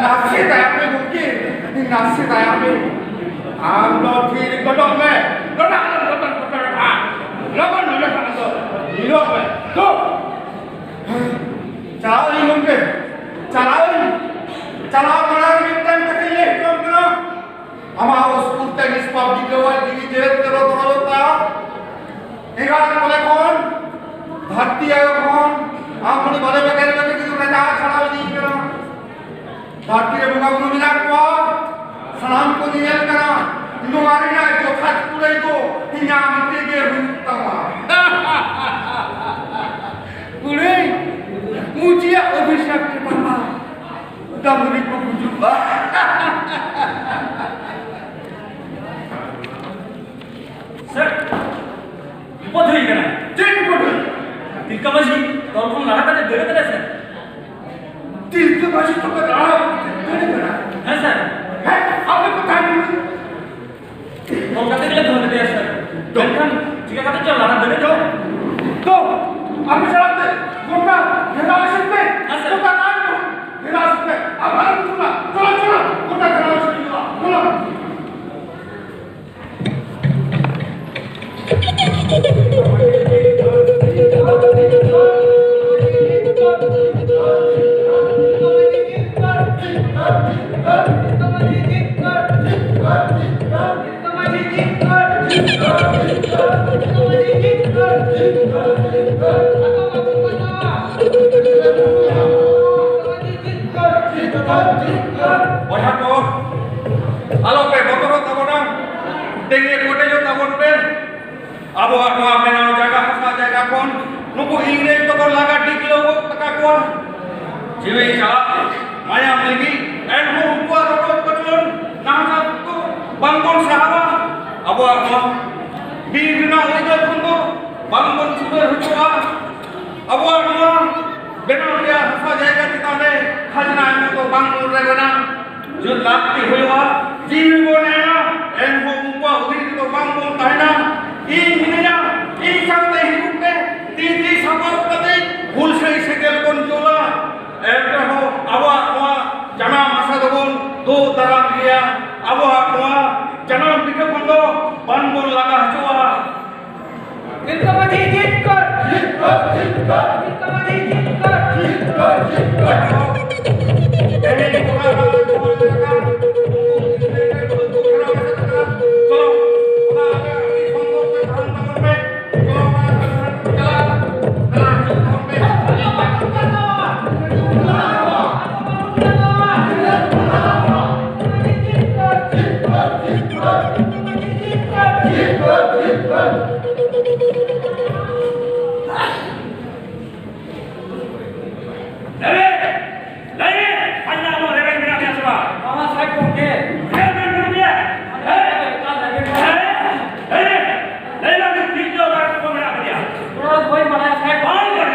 ᱱᱟᱥᱮ ᱫᱟᱭᱟ ᱢᱮ ᱜᱚᱢᱠᱮ, ᱱᱟᱥᱮ ᱫᱟᱭᱟ ᱢᱮ᱾ ᱟᱢ ᱫᱚ ᱛᱷᱤᱨ ᱜᱚᱫᱚᱜ ᱢᱮ, ᱱᱚᱰᱮ ᱟᱞᱚᱢ ᱵᱚᱛᱚᱨ ᱵᱚᱛᱚᱨᱚᱜᱼᱟ᱾ ᱞᱚᱜᱚᱱ ᱱᱚᱰᱮ ᱠᱷᱚᱱ ᱫᱚ ᱧᱤᱨᱚᱜ ᱢᱮ᱾ ᱫᱩ᱾ ᱪᱟᱞᱟᱜ ᱟᱹᱧ ᱜᱚᱢᱠᱮ, ᱪᱟᱞᱟᱜ ᱟᱹᱧ᱾ ᱪᱟᱞᱟᱣ ᱢᱟᱲᱟᱝ ᱨᱮ ᱢᱤᱫᱴᱟᱝ ᱠᱟᱛᱷᱟᱧ ᱞᱟᱹᱭ ᱦᱚᱴᱚ ᱟᱢ ᱠᱟᱱᱟ᱾ ᱟᱢᱟᱜ ᱥᱠᱩᱞ ᱛᱮ ᱱᱤᱥᱯᱟᱯ ᱜᱤᱫᱽᱨᱟᱹᱣᱟᱜ ᱡᱤᱣᱤ ᱡᱮᱣᱮᱫ ᱛᱮ ᱵᱚᱛᱚᱨᱚᱜ ᱛᱟᱭᱟ᱾ ᱮᱸᱜᱟᱛ ᱠᱚᱞᱮ ᱠᱷᱚᱱ, ᱫᱷᱟᱹᱨᱛᱤ ᱟᱭᱳ ᱠᱷᱚᱱ, ᱟᱢ ᱩᱱᱤ ᱵᱟᱞᱮ ᱵᱮᱠᱮᱨ ᱵᱮᱠᱮᱨ ᱜᱤᱫᱽᱨᱟᱹ ᱨᱮ ᱡᱟᱦᱟᱸ ᱪᱷᱟᱲᱟᱣ ᱤᱫᱤᱭ ᱠᱟᱱᱟ᱾ ᱫᱷᱟᱹᱨᱛᱤ ᱨᱮ ᱵᱚᱸᱜᱟ ᱵᱩᱨᱩ ᱢᱮᱱᱟᱜ ᱠᱚᱣᱟ, ᱥᱟᱱᱟᱢ ᱠᱚ ᱧᱮᱧᱮᱞ ᱠᱟᱱᱟ᱾ ᱱᱚᱣᱟ ᱨᱮᱱᱟᱜ ᱡᱚᱛᱷᱟᱛ ᱠᱩᱲᱟᱹᱭ ᱫᱚ ᱤᱧᱟᱜ ᱢᱤᱫᱴᱮᱡ ᱜᱮ ᱦᱩᱭᱩᱜ ᱛᱟᱢᱟ᱾ ᱢᱟᱹᱡᱷᱤ ᱛᱚᱞ ᱠᱷᱚᱱ ᱞᱟᱲᱟ ᱠᱟᱛᱮ ᱫᱟᱹᱲ ᱠᱟᱫᱟᱭ ᱥᱮ? ᱛᱤᱞᱠᱟᱹ ᱢᱟᱹᱡᱷᱤ ᱛᱚᱯᱮ ᱞᱟᱲᱟ ᱠᱟᱛᱮ ᱫᱟᱹᱲ ᱠᱟᱫᱟ? ᱦᱮᱸ ᱥᱮ᱾ ᱦᱮᱸ, ᱟᱯᱮ ᱠᱚ ᱛᱟᱦᱮᱸ ᱠᱟᱱᱟ᱾ ᱛᱚᱞ ᱠᱟᱛᱮ ᱜᱮᱞᱮ ᱫᱚᱦᱚ ᱠᱮᱫᱮᱭᱟ ᱥᱮ᱾ ᱢᱮᱱᱠᱷᱟᱱ ᱪᱤᱠᱟ ᱠᱟᱛᱮ ᱪᱚ ᱞᱟᱲᱟ ᱫᱟᱹᱲ ᱮᱱᱟ? ᱛᱚ, ᱟᱯᱮ ᱪᱟᱞᱟᱜ ᱛᱮ ᱜᱚᱴᱟ ᱜᱷᱮᱨᱟᱣ ᱮᱥᱮᱫ ᱯᱮ᱾ ᱦᱮᱸ ᱥᱮ᱾ ᱜᱚᱴᱟ ᱞᱟᱲᱟ ᱜᱷᱮᱨᱟᱣ ᱮᱥᱮᱫ ᱯᱮ᱾ ᱟᱨ ᱵᱟᱝ ᱦᱩᱭᱩᱜᱼᱟ᱾ ᱪᱚᱞᱚ, ᱪᱚᱞᱚ, ᱜᱚᱴᱟ ᱜᱷᱮᱨᱟᱣ ᱮᱥᱮᱫ ᱦᱩᱭᱩᱜᱼᱟ᱾ ᱪᱚᱞᱚ᱾ ᱵᱚᱭᱦᱟ ᱠᱚ, ᱟᱞᱚᱯᱮ ᱵᱚᱛᱚᱨᱚᱜ ᱛᱟᱵᱚᱱᱟ, ᱛᱮᱸᱜᱮ ᱠᱮᱴᱮᱡᱚᱜ ᱛᱟᱵᱚᱱ ᱯᱮ᱾ ᱟᱵᱚᱣᱟᱜ ᱱᱚᱣᱟ ᱵᱮᱱᱟᱣ ᱡᱟᱭᱜᱟ, ᱦᱟᱥᱟ ᱡᱟᱭᱜᱟ ᱠᱷᱚᱱ ᱱᱩᱠᱩ ᱤᱝᱨᱮᱡᱽ ᱫᱚᱠᱚ ᱞᱟᱜᱟ ᱰᱤᱜᱽᱞᱟᱹᱣ ᱜᱚᱫ ᱟᱠᱟᱫ ᱠᱚᱣᱟ᱾ ᱡᱤᱣᱤ ᱪᱟᱞᱟᱜ ᱢᱟᱭᱟᱢ ᱞᱤᱸᱜᱤ, ᱮᱱᱦᱚᱸ ᱩᱱᱠᱩᱣᱟᱜ ᱨᱚᱰᱚᱡ ᱠᱚᱪᱞᱚᱱ ᱱᱟᱦᱟᱪᱟᱨ ᱫᱚ ᱵᱟᱝᱵᱚᱱ ᱥᱟᱦᱟᱣᱟ᱾ ᱟᱵᱚᱣᱟᱜ ᱱᱚᱣᱟ ᱵᱤᱨ ᱨᱮᱱᱟᱜ ᱟᱹᱭᱫᱟᱹᱨ ᱠᱷᱚᱱ ᱫᱚ ᱵᱟᱝᱵᱚᱱ ᱪᱷᱩᱰᱟᱹᱨ ᱦᱚᱪᱚᱜᱼᱟ᱾ ᱟᱵᱚᱣᱟᱜ ᱱᱚᱣᱟ ᱵᱮᱱᱟᱣ ᱨᱮᱭᱟᱜ ᱦᱟᱥᱟ ᱡᱟᱭᱜᱟ ᱪᱮᱛᱟᱱ ᱨᱮ ᱠᱷᱟᱡᱽᱱᱟ ᱮᱢ ᱫᱚ ᱵᱟᱝ ᱵᱚᱱ ᱨᱮᱵᱮᱱᱟ᱾ ᱡᱩᱫᱤ ᱞᱟᱹᱠᱛᱤ ᱦᱩᱭᱩᱜᱼᱟ, ᱡᱤᱣᱤ ᱵᱚᱱ ᱮᱢᱟ, ᱮᱱᱦᱚᱸ ᱩᱱᱠᱩᱣᱟᱜ ᱚᱫᱷᱤᱱ ᱨᱮᱫᱚ ᱵᱟᱝ ᱵᱚᱱ ᱛᱟᱦᱮᱱᱟ᱾ ᱤᱧ ᱢᱤᱱᱟᱹᱧᱟ, ᱤᱧ ᱥᱟᱶᱛᱮ ᱦᱤᱡᱩᱜ ᱯᱮ, ᱛᱤ ᱛᱤ ᱥᱟᱯᱟᱵ ᱠᱟᱛᱮ ᱦᱩᱞᱥᱟᱹᱭ ᱥᱮᱸᱜᱮᱞ ᱵᱚᱱ ᱡᱩᱞᱟ᱾ ᱮᱱ ᱨᱮᱦᱚᱸ ᱟᱵᱚᱣᱟᱜ ᱱᱚᱣᱟ ᱡᱟᱱᱟᱢ ᱦᱟᱥᱟ ᱫᱚᱵᱚᱱ ᱫᱳ ᱫᱟᱨᱟᱢ ᱜᱮᱭᱟ᱾ ᱟᱵᱚᱣᱟᱜ ᱱᱚᱣᱟ ᱡᱟᱱᱟᱢ ᱵᱷᱤᱴᱟᱹ ᱠᱷᱚᱱ ᱫᱚ ᱵᱟᱝ ᱵᱚᱱ ᱞᱟᱜᱟ ᱦᱚᱪᱚᱣᱟᱜᱼᱟ᱾ ᱛᱤᱞᱠᱟᱹ ᱢᱟᱹᱡᱷᱤ ᱡᱤᱛᱠᱟᱹᱨ! ᱡᱤᱛᱠᱟᱹᱨ, ᱡᱤᱛᱠᱟᱹᱨ! ᱛᱤᱞᱠᱟᱹ ᱢᱟᱹᱡᱷᱤ ᱡᱤᱛᱠᱟᱹᱨ! ᱡᱤᱛᱠᱟᱹᱨ, ᱡᱤᱛᱠᱟᱹᱨ! ᱞᱟᱹᱭ ᱢᱮ, ᱞᱟᱹᱭ ᱢᱮ, ᱯᱷᱟᱡᱽᱱᱟ ᱟᱢᱟᱜ ᱨᱮᱵᱮᱱ ᱢᱮᱱᱟᱜ ᱢᱮᱭᱟ ᱥᱮ ᱵᱟᱝ? ᱵᱟᱝᱟ ᱥᱟᱦᱮᱵᱽ ᱜᱚᱢᱠᱮ᱾ ᱨᱮᱵᱮᱱ ᱢᱮᱱᱟᱜ ᱢᱮᱭᱟ? ᱦᱮᱸ? ᱞᱟᱹᱭ ᱢᱮ, ᱞᱟᱹᱭ ᱢᱮ, ᱟᱢ ᱛᱤᱱ ᱡᱚᱦᱚᱜ ᱫᱟᱜ ᱠᱚ ᱢᱮᱱᱟᱜ ᱢᱮᱭᱟ? ᱚᱱᱟ ᱫᱚ ᱵᱟᱹᱧ ᱵᱟᱲᱟᱭᱟ ᱥᱟᱦᱮᱵᱽ᱾ ᱵᱟᱝ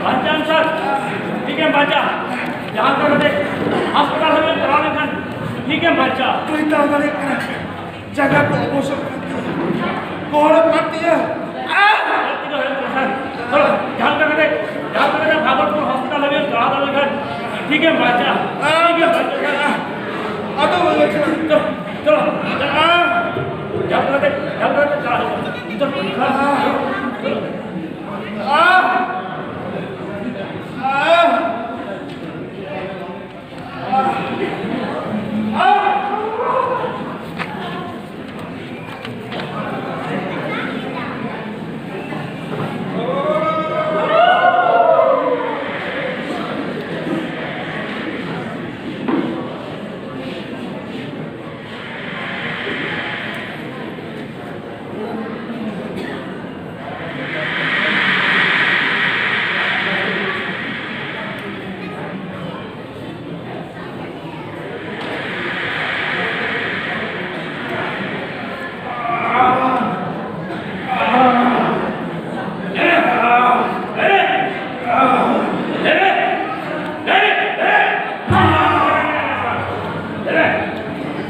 ᱵᱟᱧᱪᱟᱣ ᱥᱟᱨ, ᱴᱷᱤᱠ ᱜᱮᱢ ᱵᱟᱧᱪᱟᱣ᱾ ᱡᱟᱦᱟᱸ ᱞᱮᱠᱟ ᱠᱟᱛᱮ ᱦᱟᱥᱯᱟᱛᱟᱞ ᱦᱟᱹᱵᱤᱡ ᱪᱟᱞᱟᱣ ᱞᱮᱱᱠᱷᱟᱱ ᱴᱷᱤᱠ ᱜᱮᱢ ᱵᱟᱧᱪᱟᱣ᱾ ᱵᱟᱹᱧ ᱛᱟᱲᱟᱢ ᱫᱟᱲᱮᱭᱟᱜ ᱠᱟᱱᱟ, ᱡᱟᱸᱜᱟ ᱠᱚ ᱚᱵᱚᱥᱚᱜ ᱠᱟᱱ ᱛᱤᱧᱟ, ᱜᱚᱦᱚᱲᱚᱜ ᱠᱟᱱ ᱛᱤᱧᱟ᱾ ᱟᱦ! ᱪᱚᱞᱚ, ᱡᱟᱦᱟᱸ ᱞᱮᱠᱟ ᱠᱟᱛᱮ, ᱡᱟᱦᱟᱸ ᱞᱮᱠᱟ ᱠᱟᱛᱮ ᱵᱷᱟᱜᱚᱛᱯᱩᱨ ᱦᱟᱥᱯᱟᱛᱟᱞ ᱦᱟᱹᱵᱤᱡ ᱪᱟᱞᱟᱣ ᱫᱟᱲᱮ ᱞᱮᱱᱠᱷᱟᱱ ᱴᱷᱤᱠ ᱜᱮᱢ ᱵᱟᱧᱪᱟᱣ᱾ ᱴᱷᱤᱠ ᱜᱮᱢ ᱵᱟᱧᱪᱟᱣ᱾ ᱟᱫᱚ ᱵᱟᱹᱧ ᱵᱟᱧᱪᱟᱣ᱾ ᱪᱚᱞᱚ, ᱪᱚᱞᱚ, ᱪᱚᱞᱚ᱾ ᱡᱟᱦᱟᱸ ᱞᱮᱠᱟ ᱠᱟᱛᱮ, ᱡᱟᱦᱟᱸ ᱞᱮᱠᱟ ᱠᱟᱛᱮ ᱪᱟᱞᱟᱣ ᱦᱩᱭᱩᱜᱼᱟ᱾ ᱪᱚᱞᱚ, ᱪᱚᱞᱚ᱾ ᱟᱦ! ᱟᱦ!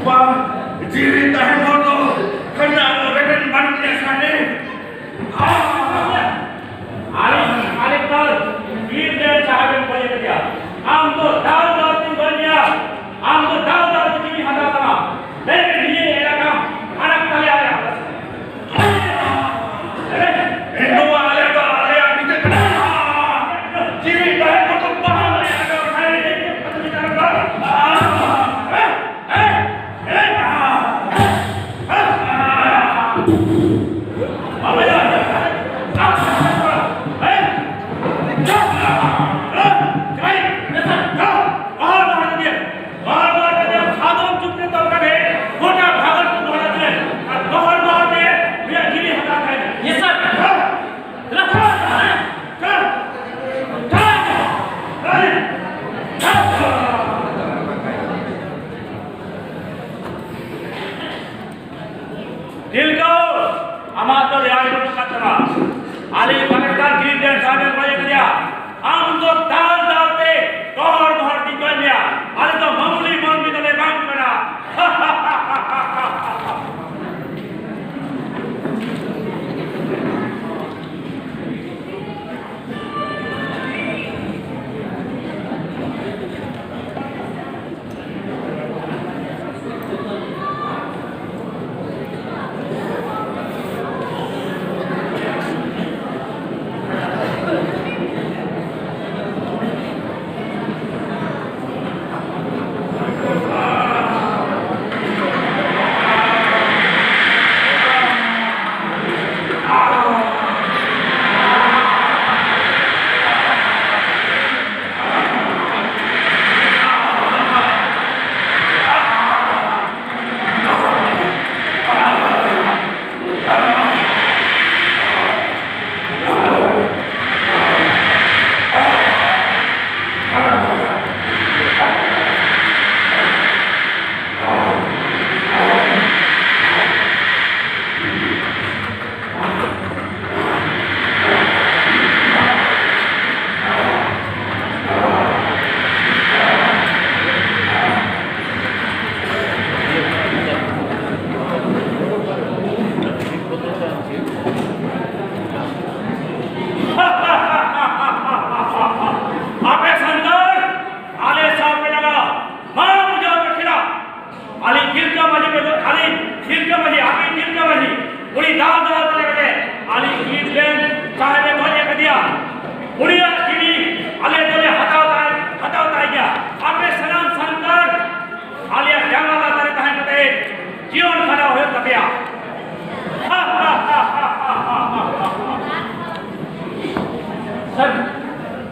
ᱵᱟᱝ, ᱡᱤᱣᱤ ᱛᱟᱦᱮᱱ ᱦᱚᱲ ᱫᱚ ᱠᱷᱟᱱ ᱨᱮᱵᱮᱱ ᱵᱟᱹᱱᱩᱜ ᱞᱮᱭᱟ ᱥᱟᱨᱮ᱾ ᱟᱞᱮ, ᱟᱞᱮ ᱫᱚ ᱵᱤᱨ ᱨᱮ ᱡᱟᱦᱟᱸ ᱜᱮᱢ ᱠᱚᱭᱮ ᱠᱮᱫᱮᱭᱟ, ᱟᱢ ᱫᱚ ᱫᱟᱞ ᱫᱟᱞ ᱛᱮᱢ ᱜᱚᱡ ᱢᱮᱭᱟ, ᱟᱢ ᱫᱚ ᱫᱟᱞ ᱫᱟᱞ ᱛᱮ ᱡᱤᱣᱤ ᱦᱟᱛᱟᱣ ᱛᱟᱢᱟ᱾ ᱢᱮᱱᱠᱷᱟᱱ ᱱᱤᱭᱟᱹ ᱮᱞᱟᱠᱟ ᱟᱲᱟᱜ ᱛᱟᱞᱮ ᱟᱞᱮ ᱦᱟᱯᱮ᱾ ᱱᱚᱣᱟ ᱟᱞᱮ ᱫᱚ ᱟᱞᱮᱭᱟᱜ ᱵᱤᱪᱟᱹᱨ ᱠᱟᱱᱟ᱾ ᱡᱤᱣᱤ ᱛᱟᱦᱮᱸ ᱠᱚᱛᱚ ᱵᱟᱝ ᱟᱞᱮᱭᱟᱜ ᱫᱚ᱾ ᱛᱤᱞᱠᱟᱹ, ᱟᱢᱟᱜ ᱫᱚ ᱨᱮᱦᱟᱭ ᱵᱟᱹᱱᱩᱜ ᱟᱠᱟᱫ ᱛᱟᱢᱟ᱾ ᱟᱞᱮ ᱠᱟᱞᱮᱠᱴᱚᱨ ᱜᱤᱨᱤ ᱰᱮᱱ ᱥᱟᱦᱮᱵᱽ ᱮ ᱠᱚᱭᱮ ᱠᱟᱫᱮᱭᱟ᱾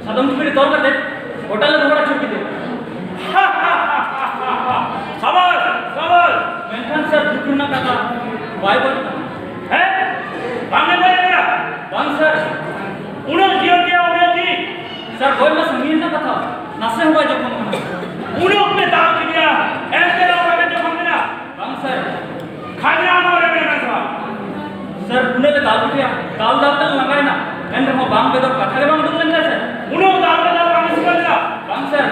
ᱟᱫᱚᱢ ᱪᱩᱯᱤ ᱨᱮ ᱛᱚᱞ ᱠᱟᱛᱮ ᱜᱚᱴᱟ ᱞᱮ ᱜᱚᱦᱚᱲ ᱟᱹᱪᱩᱨ ᱠᱮᱫᱮᱭᱟ᱾ ᱥᱟᱵᱟᱥ, ᱥᱟᱵᱟᱥ᱾ ᱢᱮᱱᱠᱷᱟᱱ ᱥᱟᱨ, ᱫᱩᱠ ᱨᱮᱱᱟᱜ ᱠᱟᱛᱷᱟ, ᱵᱟᱭ ᱜᱚᱡ ᱟᱠᱟᱱᱟ᱾ ᱦᱮᱸ? ᱵᱟᱝ ᱮ ᱜᱚᱡ ᱟᱠᱟᱱᱟ? ᱵᱟᱝ ᱥᱟᱨ᱾ ᱩᱱᱟᱹᱜ ᱡᱤᱭᱚᱱ ᱜᱮᱭᱟ, ᱩᱱᱟᱹᱜ ᱡᱤᱣᱤ᱾ ᱥᱟᱨ, ᱜᱚᱡ ᱢᱟ ᱥᱟᱺᱜᱤᱧ ᱨᱮᱱᱟᱜ ᱠᱟᱛᱷᱟ, ᱱᱟᱥᱮ ᱦᱚᱸ ᱵᱟᱭ ᱡᱚᱠᱷᱚᱢ ᱟᱠᱟᱱᱟ᱾ ᱩᱱᱟᱹᱜ ᱯᱮ ᱫᱟᱞ ᱠᱮᱫᱮᱭᱟ, ᱮᱱᱛᱮ ᱨᱮᱦᱚᱸ ᱵᱟᱵᱮᱱ ᱡᱚᱠᱷᱚᱢ ᱞᱮᱱᱟ? ᱵᱟᱝ ᱥᱟᱨ᱾ ᱠᱷᱟᱡᱽᱱᱟ ᱱᱚᱣᱟ ᱨᱮ ᱢᱮᱱᱟᱜᱼᱟ ᱥᱮ ᱵᱟᱝ? ᱥᱟᱨ, ᱩᱱᱟᱹᱜ ᱞᱮ ᱫᱟᱞ ᱠᱮᱫᱮᱭᱟ, ᱫᱟᱞ ᱫᱟᱞ ᱛᱮᱞᱮ ᱞᱟᱸᱜᱟᱭᱮᱱᱟ, ᱮᱱ ᱨᱮᱦᱚᱸ ᱵᱟᱝ ᱵᱮᱫᱚᱨ ᱠᱟᱛᱷᱟ ᱜᱮ ᱵᱟᱝ ᱩᱰᱩᱠ ᱞᱮᱱ ᱛᱟᱭᱟ ᱥᱟᱨ᱾ ᱩᱱᱟᱹᱜ ᱫᱟᱞ ᱠᱮᱫᱟ, ᱵᱟᱝ ᱥᱤᱠᱟᱹᱨ ᱞᱮᱫᱟ? ᱵᱟᱝ ᱥᱟᱨ,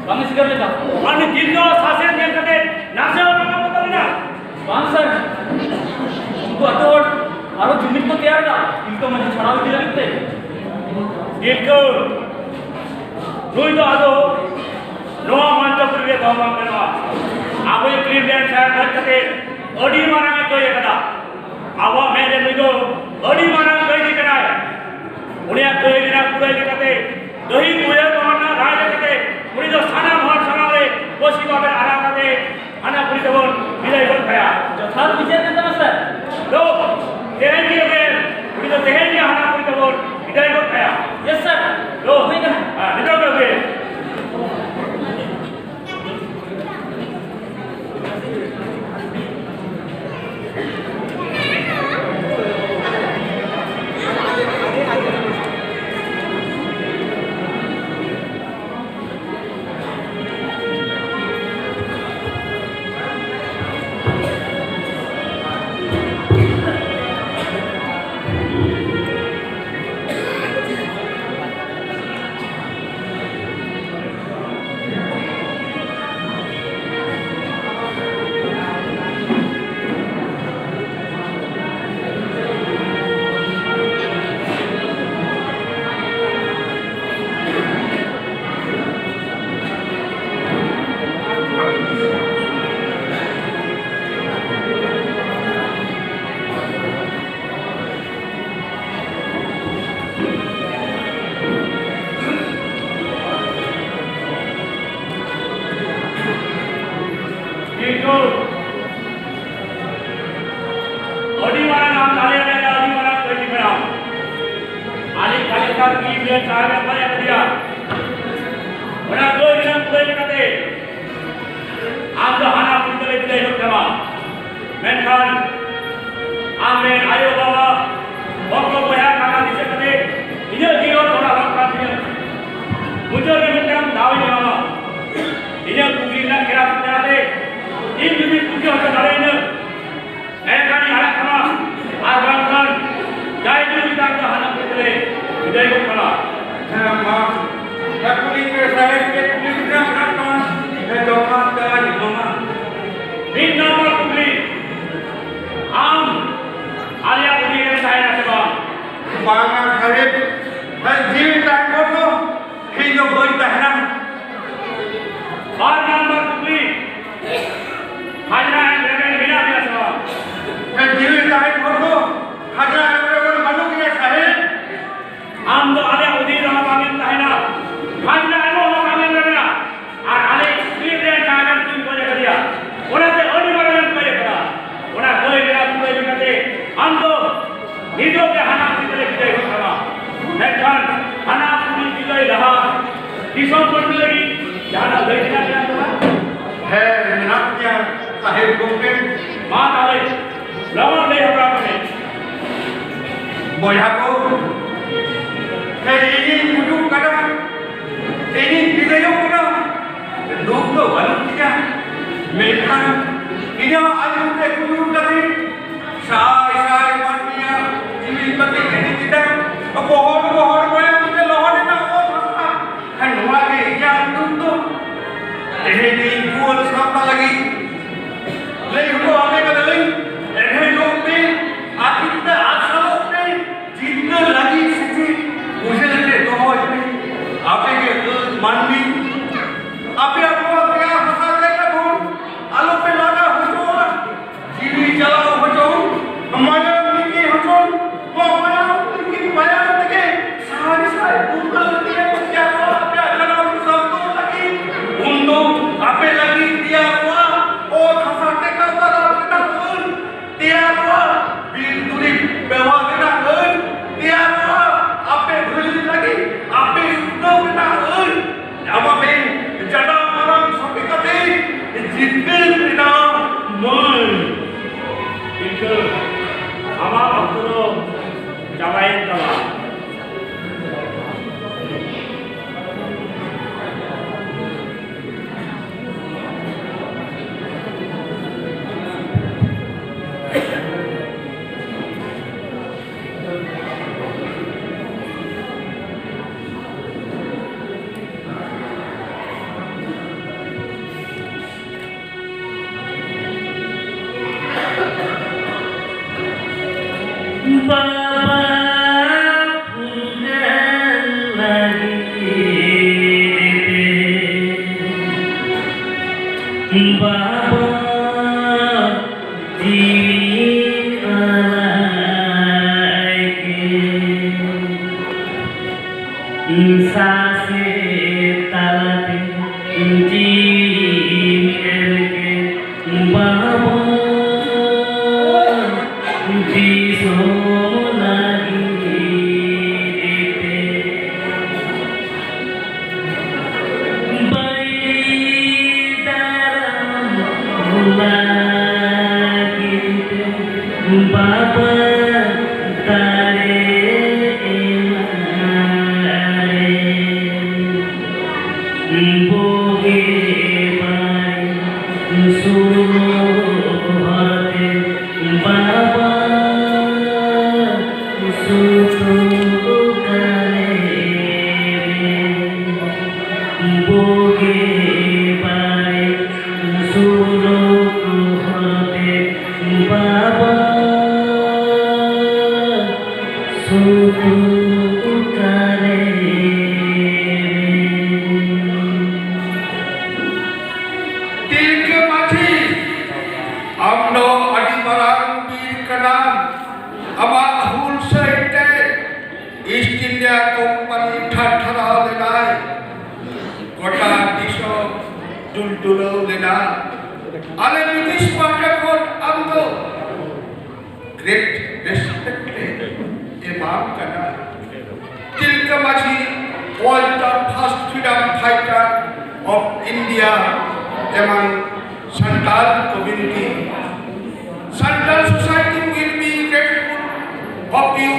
ᱵᱟᱝ ᱥᱤᱠᱟᱹᱨ ᱞᱮᱫᱟ᱾ ᱟᱨ ᱩᱱᱤ ᱛᱤᱞᱠᱟᱹ ᱥᱟᱥᱮᱛ ᱧᱮᱞ ᱠᱟᱛᱮ ᱱᱟᱥᱮ ᱦᱚᱸ ᱵᱟᱝ ᱵᱚᱛᱚᱨ ᱞᱮᱱᱟ? ᱵᱟᱝ ᱥᱟᱨ, ᱩᱱᱠᱩ ᱟᱹᱛᱩ ᱦᱚᱲ ᱟᱨᱚ ᱡᱩᱢᱤᱫ ᱠᱚ ᱛᱮᱭᱟᱨ ᱮᱫᱟ ᱛᱤᱞᱠᱟᱹ ᱢᱟᱹᱡᱷᱤ ᱪᱷᱟᱲᱟᱣ ᱤᱫᱤ ᱞᱟᱹᱜᱤᱫ ᱛᱮ᱾ ᱛᱤᱞᱠᱟᱹ, ᱱᱩᱭ ᱫᱚ ᱟᱫᱚ ᱱᱚᱣᱟ ᱢᱚᱧᱪᱚᱯᱩᱨᱤ ᱨᱮ ᱫᱚᱦᱚ ᱵᱟᱝ ᱜᱟᱱᱚᱜᱼᱟ᱾ ᱟᱵᱚᱭᱤᱡ ᱠᱞᱤᱵᱞᱮᱱᱰ ᱥᱟᱦᱮᱵᱽ ᱦᱮᱡ ᱠᱟᱛᱮ ᱟᱹᱰᱤ ᱢᱟᱨᱟᱝ ᱮ ᱠᱟᱹᱭ ᱟᱠᱟᱫᱟ᱾ ᱟᱵᱚᱣᱟᱜ ᱢᱮᱫ ᱨᱮ ᱱᱩᱭ ᱫᱚ ᱟᱹᱰᱤ ᱢᱟᱨᱟᱝ ᱠᱟᱹᱭᱫᱤ ᱠᱟᱱᱟᱭ᱾ ᱩᱱᱤᱭᱟᱜ ᱠᱟᱹᱭ ᱨᱮᱱᱟᱜ ᱠᱩᱲᱟᱹᱭ ᱞᱮᱠᱟᱛᱮ ᱫᱟᱹᱦᱤ ᱩᱭᱦᱟᱹᱨ ᱵᱷᱟᱵᱽᱱᱟ ᱨᱟᱭ ᱞᱮᱠᱟᱛᱮ ᱩᱱᱤ ᱫᱚ ᱥᱟᱱᱟᱢ ᱦᱚᱲ ᱥᱟᱢᱟᱝ ᱨᱮ ᱯᱟᱹᱥᱤ ᱵᱟᱵᱮᱨ ᱟᱨᱟᱣ ᱠᱟᱛᱮ ᱦᱟᱱᱟ ᱯᱩᱨᱤ ᱛᱮᱵᱚᱱ ᱵᱤᱫᱟᱹᱭ ᱜᱚᱫ ᱠᱟᱭᱟ᱾ ᱡᱚᱛᱷᱟᱛ ᱵᱤᱪᱟᱹᱨ ᱠᱟᱱ ᱛᱟᱢᱟ ᱥᱟᱨ᱾ ᱫᱚ ᱛᱮᱦᱮᱧ ᱜᱮ ᱩᱱᱤ ᱫᱚ ᱛᱮᱦᱮᱧ ᱜᱮ ᱦᱟᱱᱟ ᱯᱩᱨᱤ ᱛᱮᱵᱚᱱ ᱵᱤᱫᱟᱹᱭ ᱜᱚᱫ ᱠᱟᱭᱟ᱾ ᱭᱮᱥ ᱥᱟᱨ᱾ ᱫᱚ ᱦᱩᱭ ᱠᱟᱱᱟ᱾ ᱦᱮᱸ, ᱱᱤᱛᱚᱜ ᱜᱮ ᱩᱭᱦᱟᱹᱨ᱾ ᱚᱱᱟ ᱜᱟᱹᱭ ᱨᱮᱱᱟᱜ ᱠᱩᱲᱟᱹᱭ ᱞᱮᱠᱟᱛᱮ ᱟᱢ ᱫᱚ ᱦᱟᱱᱟ ᱯᱩᱨᱤ ᱛᱮᱞᱮ ᱵᱤᱫᱟᱹᱭ ᱜᱚᱫ ᱠᱟᱢᱟ᱾ ᱢᱮᱱᱠᱷᱟᱱ ᱟᱢᱨᱮᱱ ᱟᱭᱳ ᱵᱟᱵᱟ, ᱵᱚᱠᱚ ᱵᱚᱭᱦᱟ ᱠᱟᱱᱟ ᱫᱤᱥᱟᱹ ᱠᱟᱛᱮ ᱤᱧᱟᱹᱜ ᱡᱤᱭᱚᱱ ᱛᱚᱲᱟ ᱵᱟᱝ ᱠᱟᱱ ᱛᱤᱧᱟᱹ᱾ ᱢᱩᱪᱟᱹᱫ ᱨᱮ ᱢᱤᱫᱴᱟᱝ ᱫᱟᱣ ᱤᱧ ᱮᱢᱟᱢᱟ᱾ ᱤᱧᱟᱹᱜ ᱠᱩᱠᱞᱤ ᱨᱮᱱᱟᱜ ᱠᱮᱨᱟ ᱛᱮ ᱤᱧ ᱡᱩᱫᱤ ᱯᱩᱡᱟᱹ ᱦᱚᱪᱚ ᱫᱟᱲᱮᱭᱟᱹᱧᱟᱹ, ᱮᱱᱠᱷᱟᱱ ᱤᱧ ᱟᱲᱟᱜ ᱠᱟᱢᱟ, ᱟᱨ ᱵᱟᱝᱠᱷᱟᱱ ᱡᱟᱭ ᱡᱩᱜᱤ ᱛᱟᱢ ᱫᱚ ᱦᱟᱱᱟ ᱠᱷᱮᱛ ᱨᱮ ᱵᱤᱫᱟᱹᱭ ᱜᱚᱫ ᱠᱟᱢᱟ᱾ ᱦᱮᱸ, ᱢᱟ᱾ ᱦᱮᱸ, ᱠᱩᱞᱤ ᱯᱮ ᱥᱟᱦᱮᱵ, ᱪᱮᱫ ᱠᱩᱞᱤ ᱢᱮᱱᱟᱜ ᱠᱟᱜ ᱛᱟᱢᱟ? ᱦᱮᱸ, ᱡᱚᱢᱟᱜ ᱫᱚ ᱟᱨ ᱡᱚᱢᱟᱜ᱾ ᱢᱤᱫ ᱱᱟᱢᱵᱟᱨ ᱠᱩᱠᱞᱤ, ᱟᱢ ᱟᱞᱮᱭᱟᱜ ᱚᱫᱷᱤᱱ ᱨᱮᱢ ᱛᱟᱦᱮᱱᱟ ᱥᱮ ᱵᱟᱝ? ᱵᱟᱝᱟ ᱥᱟᱦᱮᱵ, ᱦᱮᱸ, ᱡᱤᱣᱤ ᱛᱟᱦᱮᱱ ᱵᱷᱳᱨ ᱫᱚ ᱤᱧ ᱫᱚ ᱵᱟᱹᱧ ᱛᱟᱦᱮᱱᱟ᱾ ᱵᱟᱨ ᱱᱟᱢᱵᱟᱨ ᱠᱩᱠᱞᱤ, ᱦᱟᱡᱽᱨᱟ ᱮᱢ ᱨᱮᱵᱮᱱ ᱢᱮᱱᱟᱜ ᱢᱮᱭᱟ ᱥᱮ ᱵᱟᱝ? ᱦᱮᱸ, ᱡᱤᱣᱤ ᱛᱟᱦᱮᱱ ᱵᱷᱳᱨ ᱫᱚ ᱦᱟᱡᱽᱨᱟ ᱮᱢ ᱨᱮᱵᱮᱱ ᱵᱟᱹᱱᱩᱜ ᱜᱮᱭᱟ ᱥᱟᱦᱮᱵ᱾ ᱟᱢ ᱫᱚ ᱟᱞᱮᱭᱟᱜ ᱚᱫᱷᱤᱱ ᱨᱮᱦᱚᱸ ᱵᱟᱝ ᱮᱢ ᱛᱟᱦᱮᱱᱟ, ᱦᱟᱡᱽᱨᱟ ᱮᱢᱚᱜ ᱦᱚᱸ ᱵᱟᱝ ᱮᱢ ᱨᱮᱵᱮᱱᱟ, ᱟᱨ ᱟᱞᱮ ᱥᱠᱨᱤᱯᱴ ᱨᱮ ᱡᱟᱦᱟᱸ ᱮᱢ ᱛᱤᱧ ᱜᱚᱡ ᱟᱠᱟᱫᱮᱭᱟ, ᱚᱱᱟᱛᱮ ᱟᱹᱰᱤ ᱢᱟᱨᱟᱝ ᱮᱢ ᱜᱚᱡ ᱟᱠᱟᱫᱟ᱾ ᱚᱱᱟ ᱜᱟᱹᱭ ᱢᱮᱨᱟ ᱠᱩᱲᱟᱹᱭ ᱞᱮᱠᱟᱛᱮ ᱟᱢ ᱫᱚ ᱱᱤᱛᱚᱜ ᱜᱮ ᱦᱟᱱᱟ ᱯᱩᱨᱤ ᱛᱮᱞᱮ ᱵᱤᱫᱟᱹᱭ ᱜᱚᱫ ᱠᱟᱢᱟ᱾ ᱢᱮᱱᱠᱷᱟᱱ ᱦᱟᱱᱟ ᱯᱩᱨᱤ ᱵᱤᱫᱟᱹᱭ ᱞᱟᱦᱟ ᱫᱤᱥᱚᱢ ᱢᱟᱹᱱᱢᱤ ᱞᱟᱹᱜᱤᱫ ᱡᱟᱦᱟᱱᱟᱜ ᱞᱟᱹᱭ ᱛᱮᱱᱟᱜ ᱢᱮᱱᱟᱜ ᱛᱟᱢᱟ? ᱦᱮᱸ, ᱢᱮᱱᱟᱜ ᱜᱮᱭᱟ ᱥᱟᱦᱮᱵ ᱜᱚᱢᱠᱮ᱾ ᱢᱟ ᱛᱟᱦᱞᱮ ᱞᱚᱜᱚᱱ ᱞᱟᱹᱭ ᱦᱚᱴᱚ ᱟᱠᱚ ᱢᱮ᱾ ᱵᱚᱭᱦᱟ ᱠᱚ, ᱦᱮᱸ, ᱤᱧᱤᱧ ᱜᱩᱡᱩᱜ ᱠᱟᱱᱟ, ᱤᱧᱤᱧ ᱵᱤᱫᱟᱹᱭᱚᱜ ᱠᱟᱱᱟ, ᱫᱩᱠ ᱫᱚ ᱵᱟᱹᱱᱩᱜ ᱛᱤᱧᱟ, ᱢᱮᱱᱠᱷᱟᱱ ᱤᱧᱟᱹᱜ ᱟᱹᱭᱩᱨ ᱨᱮ ᱜᱩᱡᱩᱜ ᱠᱟᱛᱮ ᱥᱟᱭ ᱥᱟᱭ ᱢᱟᱹᱱᱢᱤᱭᱟᱜ ᱡᱤᱣᱤ ᱵᱟᱹᱛᱤ ᱠᱷᱟᱹᱴᱤ ᱪᱮᱛᱟᱱ ᱵᱚᱦᱚᱲ ᱵᱚᱦᱚᱲ ᱢᱟᱭᱟᱢ ᱛᱮ ᱞᱚᱦᱚᱫ ᱮᱱᱟ ᱚᱛ ᱦᱟᱥᱟ᱾ ᱟᱨ ᱱᱚᱣᱟ ᱜᱮ ᱤᱧᱟᱹᱜ ᱫᱩᱠ ᱫᱚ᱾ ᱛᱮᱦᱮᱧ ᱤᱧ ᱫᱩᱣᱟᱹᱨ ᱥᱟᱶᱛᱟ ᱞᱟᱹᱜᱤᱫ ᱞᱟᱹᱭ ᱦᱚᱴᱚ ᱟᱯᱮ ᱠᱟᱹᱱᱟᱹᱧ, ᱮᱵᱷᱮᱱᱚᱜ ᱯᱮ, ᱟᱹᱛᱤᱧ ᱯᱮ, ᱟᱨᱥᱟᱞᱚᱜ ᱯᱮ, ᱡᱤᱛᱠᱟᱹᱨ ᱵᱟᱵᱟ ᱡᱤᱣᱤ ᱟᱞᱟᱭ ᱠᱮᱫ, ᱥᱟᱥᱮᱛ ᱛᱟᱞᱟᱛᱮ ᱡᱤᱣᱤᱢ ᱮᱢ ᱠᱮᱫ ᱵᱟᱵᱟ, ᱫᱤᱥᱚᱢ ᱞᱟᱹᱜᱤᱫ ᱛᱮ᱾ ᱵᱟᱹᱭᱨᱤ ᱫᱟᱨᱟᱢ ᱞᱟᱹᱜᱤᱫ ᱛᱮ ᱵᱟᱵᱟ ᱫᱟᱲᱮ ᱮᱢᱟᱞᱮ᱾ ᱵᱩᱜᱤ ᱵᱟᱹᱲᱤᱡ ᱥᱩᱞᱩᱠ ᱦᱚᱨᱛᱮ ᱵᱟᱵᱟ ᱥᱩᱛᱩᱜ ᱠᱟᱞᱮ ᱢᱮ᱾ ᱵᱩᱜᱤ ᱵᱟᱹᱲᱤᱡ ᱥᱩᱞᱩᱠ ᱦᱚᱨᱛᱮ ᱵᱟᱵᱟ ᱥᱩᱛᱩᱜ ᱠᱟᱞᱮ ᱢᱮ᱾ ᱛᱤᱞᱠᱟᱹ ᱢᱟᱹᱡᱷᱤ, ᱟᱢ ᱫᱚ ᱟᱹᱰᱤ ᱢᱟᱨᱟᱝ ᱵᱤᱨ ᱠᱟᱱᱟᱢ᱾ ᱟᱢᱟᱜ ᱦᱩᱞᱥᱟᱹᱭ ᱛᱮ ᱤᱥᱴ ᱤᱱᱰᱤᱭᱟ ᱠᱳᱢᱯᱟᱱᱤ ᱴᱷᱟᱨ ᱴᱷᱟᱨᱟᱣ ᱞᱮᱱᱟᱭ, ᱜᱚᱴᱟ ᱫᱤᱥᱚᱢ ᱫᱩᱞ ᱫᱩᱞᱟᱹᱣ ᱞᱮᱱᱟ᱾ ᱟᱞᱮ ᱵᱨᱤᱴᱤᱥ ᱯᱟᱦᱴᱟ ᱠᱷᱚᱱ ᱟᱢ ᱫᱚ great respect ᱞᱮ ᱮᱢᱟᱢ ᱠᱟᱱᱟ᱾ ᱛᱤᱞᱠᱟᱹ ᱢᱟᱹᱡᱷᱤ was the first freedom fighter of India among Santal community. Santal society will be grateful of you.